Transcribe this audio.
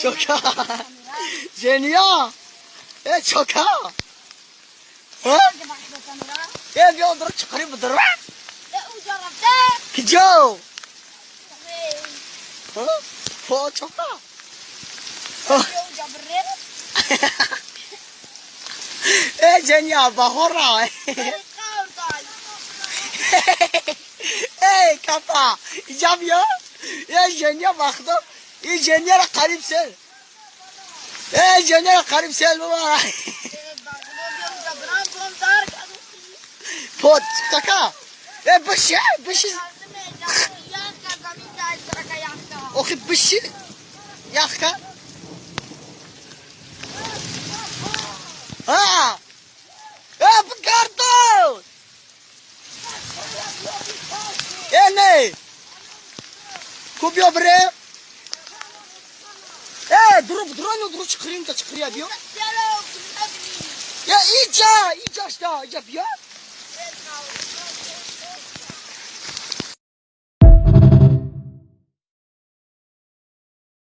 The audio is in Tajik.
Чока. Жения. Э, чока. Ха? Э, биё дро чиқри бидро. Киҷо? Ха? Фо чока. Э, Жения, бахора. Эй, капа. Иҷа биё. Э, Жения бахто. И Жения ра қариб сел. Э, Жения ра қариб сел бабара. Фо, чока. Э, биши, биши. Охи, биши. Яхка. А! Э, бгардон! Э, не! Кубио бре! Э, друг, дроню, друг, чқринта, чқрия, биё. Я, иҷа, иҷа, шта, иҷа, биё.